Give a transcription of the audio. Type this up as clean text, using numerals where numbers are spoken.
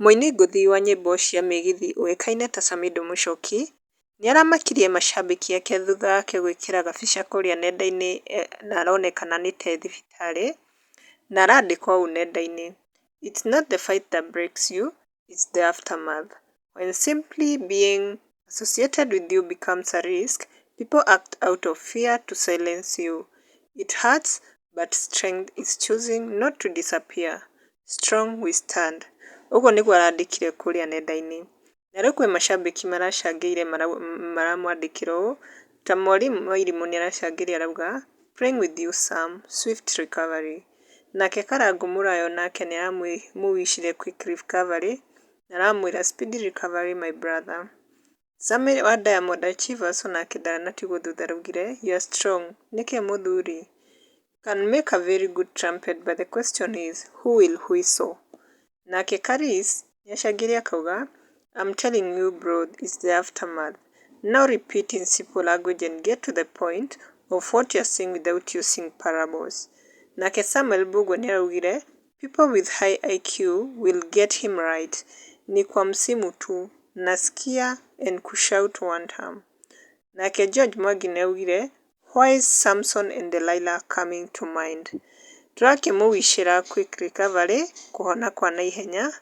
Mũini ngũthi wa nyĩmbo cia mĩgithi ũĩkaine ta Samidoh Mũchoki, nĩaramakirie macambĩki ake thutha wake gwĩkĩra gabica kũrĩa nenda-inĩ na aronekana nĩ ta e thibitarĩ, na arandĩka ũũ nenda-inĩ: "It's not the fight that breaks you, it's the aftermath. When simply being associated with you becomes a risk, people act out of fear to silence you. It hurts, but strength is choosing not to disappear. Strong we stand." Ũguo nĩguo arandĩkire kũrĩa nenda-inĩ. Na rĩu kwĩ macambĩki maracangĩire maramwandĩkĩra ũũ, ta Mwarimũ Wairimũ nĩaracangĩire arauga, "Praying with you Sam, swift recovery." Nake Karangũ Mũrayo nake nĩaramũwicire quick recovery, na aramwĩra, "Speedy recovery, my brother." Sammy wa Diamond Achievers onake ndanatigwo thutha, araugire, "You are strong, nĩkĩ mũthuri? Can make a very good trumpet, but the question is, who will whistle?" Nake Karis nĩacangĩire akauga, "I'm telling you bro, it's the aftermath. Now repeat in simple language and get to the point of what you're saying without using parables." Nake Samuel Mbugua nĩaraugire, "People with high IQ will get him right. Ni kwa msimu tu, nasikia and kushout one term." Nake George Mwangi nĩaugire, "Why is Samson and Delilah coming to mind?" Tũrakĩmũwicĩra quick recovery, kũhona kwa naihenya.